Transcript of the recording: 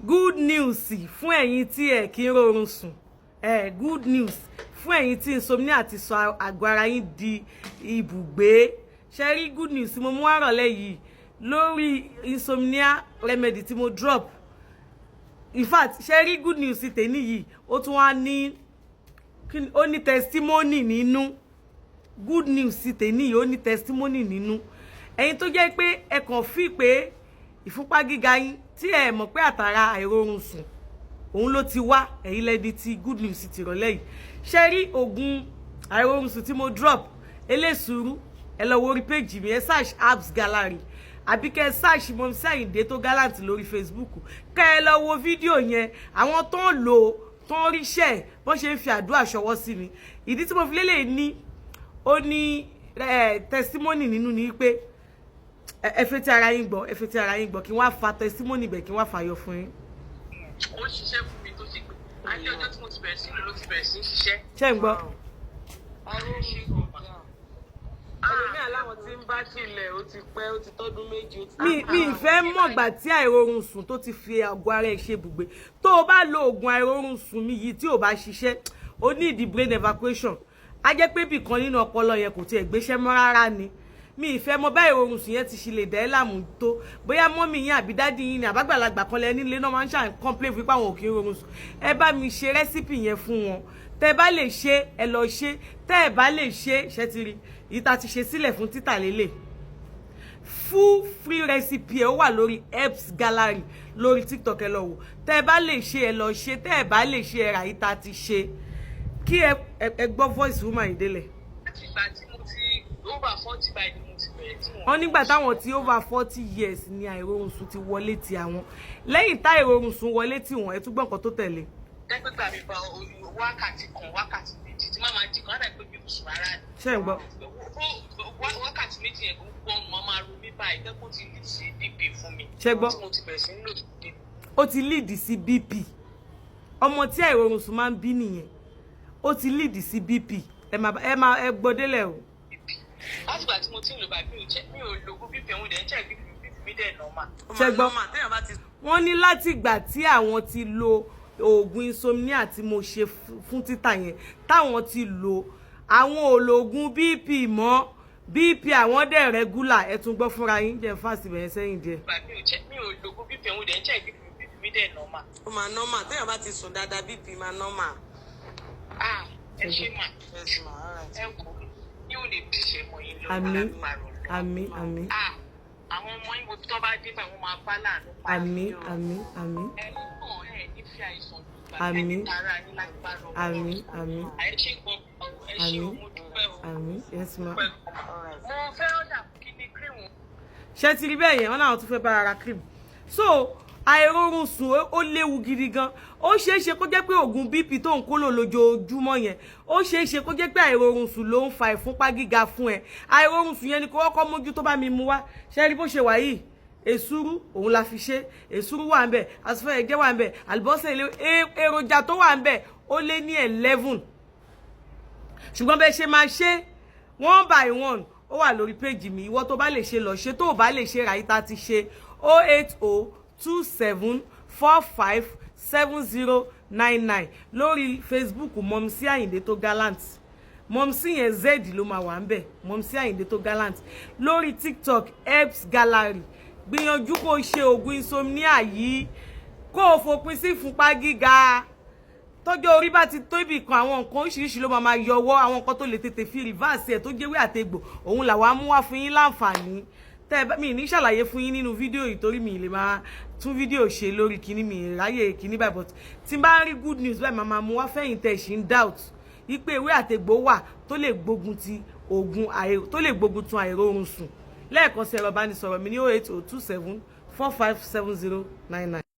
Good news fún ẹ̀yin tí ẹ kì í rọrùn sùn ẹ, good news fún ẹ̀yin tí insomnia ti sọ àgọ́ ara yín di ibùgbé. Ṣe rí good news tí mo mú wá rọ̀lẹ́ yìí lórí insomnia remedy tí mo drop? In fact, ṣe rí good news tèmi yìí, ó tún wá ní, ó ní testimony nínú. Good news tèmi yìí, ó ní testimony nínú. Ẹ̀yin tó jẹ́ pé ẹ kàn fi pé ìfúnpá gíga yín, tí ẹ mọ̀ pé àtàrà àìrórun sùn òun ló ti wá, ẹ̀yin lẹ́ni tí good news ti rọ̀lẹ́ yìí. Ṣe rí oògùn àìrórun sùn tí mo drop eléṣùúrú? Ẹ lọ wo orí page mi, ẹ search Apps Gallery àbí kẹ ẹ search Mumsy Àyìndé tó gallant lórí Facebook, kẹ ẹ lọ wo fídíò yẹn. Àwọn tó ń lò ó, tó ń ríṣẹ́, bọ́n ṣe ń fi àdúrà ṣọwọ́ sí mi. Ìdí tí mo fi lélẹ̀ ní ó ní testimony nínú ni pé ẹ fetí ara yín gbọ́, ẹ fetí ara yín gbọ́, kí wọ́n á fa testimony bẹ̀, kí wọ́n á fàyọ fún yín. Ó ṣiṣẹ́ fún mi tó ṣe pé alẹ́ ọjọ́ tí mo ti bẹ̀rẹ̀ sí lò ló ti bẹ̀rẹ̀ sí í ṣiṣẹ́. Ṣé ń gbọ́? Ẹlòmíà láwọn tí ń bá tilẹ̀, ó ti pẹ́, ó ti tọ́dún 2, ó ti. Mi ìfẹ́ mọ̀gbà tí àìrórun sùn tó ti fi àgọ́ ara ẹ̀ ṣe ibùgbé. Tó o bá lo oògùn àìrórun sùn mi yìí, tí o bá ṣiṣẹ́, o ní ìdí brain evacuation. Á jẹ́ pé ibìkan nínú ọpọlọ yẹn kò tiẹ̀ gbéṣẹ́ mọ́ rárá ni. Mi ìfẹ́ mọ bá ìrorun sùn yẹn ti ṣe lè dá ẹ́ láàmú tó. Bóyá mummy yín àbí daddy yín ni àbágbàlagbà kan lẹ nílé náà máa ń ṣàn complain fún pé àwọn ò kí ń rorun sùn, ẹ bá mi ṣe recipe yẹn fún wọn. Tẹ bá lè ṣe, ẹ lọ ṣe. Tẹ ẹ bá lè ṣe, ṣe ti rí ìta ti ṣe sílẹ̀ fún títà lélẹ̀? Full free recipe ẹ, ó wà lórí Apps Gallery lórí TikTok, ẹ lọ wò. Tẹ ẹ bá lè ṣe, ẹ lọ ṣe. Tẹ ẹ bá lè ṣe, ẹ rà ìta ti ṣe. Kí ẹ gbọ́ voice woman yìí délẹ̀. Láti ìgbà tí mo ti over 40 báyìí ni mo ti bẹ̀rẹ̀ tí mo. Wọ́n nígbà táwọn ti over 40 years ni àìrórun sùn ti wọlé ti àwọn. Lẹ́yìn tá àìrórun sùn wọlé tí wọ́n, ẹ tún gbọ́ nǹkan tó tẹ̀lé. Dẹ́gbẹ́gbà mi bá wákàtí 1, wákàtí 2 tí má máa jí kan, á dà pé mi ò sùn rárá ni. Ṣé ń gbọ́? Wákàtí 2 yẹn, gbogbo ọmọ máa ro mí báyìí, dẹ́kun ti lead sí BP fún mi. Ṣé gbọ́? Tí mo ti bẹ̀rẹ̀ sí ní lò BP. Ó ti lead sí BP. Ọmọ tí àìrórun sùn máa ń bí nìyẹn, ó ti lead sí BP. Ẹ máa ẹ gbọ́ délẹ̀ o. Látìgbà tí mo ti ń lò báyìí, mi ò check, mi ò lo oògùn BP, òun dẹ̀ ń check BP, BP mi dẹ̀ normal. Ṣé gbọ́? Normal téèyàn bá ti. Wọ́n ní látìgbà tí àwọn ti lo oògùn insomnia tí mo ṣe fún títà yẹn, táwọn ti lò, àwọn ò lo oògùn BP mọ́, BP àwọn dẹ̀ regular. Ẹ tún gbọ́ fúnra yín, jẹ́ fásitì bẹ̀rẹ̀ sẹ́yìn díẹ̀. Báyìí mi ò check, mi ò lo oògùn BP, òun dẹ̀ ń check BP, BP mi dẹ̀ normal. Ó máa normal. Téèyàn bá ti sùn dáadáa, BP máa normal. Ah, ẹ ṣé mà. Yes ma, all right. Ẹ wò ó, yóò lè bí ṣe mọ yín lọ. Àmín. Lágbára Ọlọ́run. Àmín, àmín. Ah, àwọn ọmọ yín wo tó bá dé báyìí, wọ́n máa bá láàánú pàdé. Àmín, àmín, àmín. Ẹ̀yin náà, ẹ ní fi àìsàn gbà. Àmín. Ẹni tara yín lágbára Ọlọ́run. Àmín, àmín. Ẹ ṣé gan, ẹ ṣé o, Àmín. mo dúpẹ́ o. Àmín, yes ma. Dúpẹ́ gan. Mo fẹ́ order kí ni cream. Ṣé ti rí bẹ́ẹ̀ yẹn? Wọ́n náà tún fẹ́ bá ara cream. So àìrórun sùn, ó léwu gidi gan. Ó ṣeé ṣe kó jẹ́ pé oògùn BP tó ń kó lò lójoojúmọ́ yẹn, ó ṣeé ṣe kó jẹ́ pé àìrórun sùn ló ń fa ìfúnpá gíga fún ẹ. Àìrórun sùn yẹn ni kó kọ́kọ́ mójú tó. Bá mi mú wá. Ṣé rí bó ṣe wà yìí? Èsúrú òun la fi ṣe. Èsúrú wà ń bẹ̀, asúfẹ́ ẹ̀jẹ̀ wà ń bẹ̀, àlùbọ́sà ilé, èròjà tó wà ń bẹ̀ ó lé ní 11. Ṣùgbọ́n bẹ́ẹ̀ ṣe máa ṣe one by one, ó wà lórí page mi. Ìwọ tó bá lè ṣe, lọ ṣe. Tó o bá lè ṣe, ràyíta ti ṣe. 08027457099 lórí Facebook, Mumsy Àyìndé tó gallant. Mumsy yẹn, Z ló máa wà ń bẹ̀. Mumsy Àyìndé tó gallant lórí TikTok, Apps Gallery. Gbìyànjú kó o ṣe oògùn insomnia yìí, kó o fòpin sí ìfúnpá gíga. Tọ́jọ́ orí bá ti tó ibì kan, àwọn nǹkan oríṣiríṣi ló máa yọwọ́. Àwọn nǹkan tó lè tètè fi reverse ẹ̀, tó jẹ́wé àtegbò, òun làwa mú wá fún yín láǹfààní. Tẹ́ ẹ bá mi ní ṣàlàyé fún yín nínú fídíò yìí, torí mi lè máa tún fídíò ṣe lórí kíní, mi ráyè kíní báyìí. But tí n bá ń rí good news báyìí, màá máa mú wá fẹ́yìn tẹ̀ ṣì ń doubt wípé ewé àtegbò wà tó lè gbógun ti oògùn, tó lè gbógun tun àìróorun sùn. Lẹ́ẹ̀kan sí, ẹ̀rọ ìbánisọ̀rọ̀ mi ní 08027457099.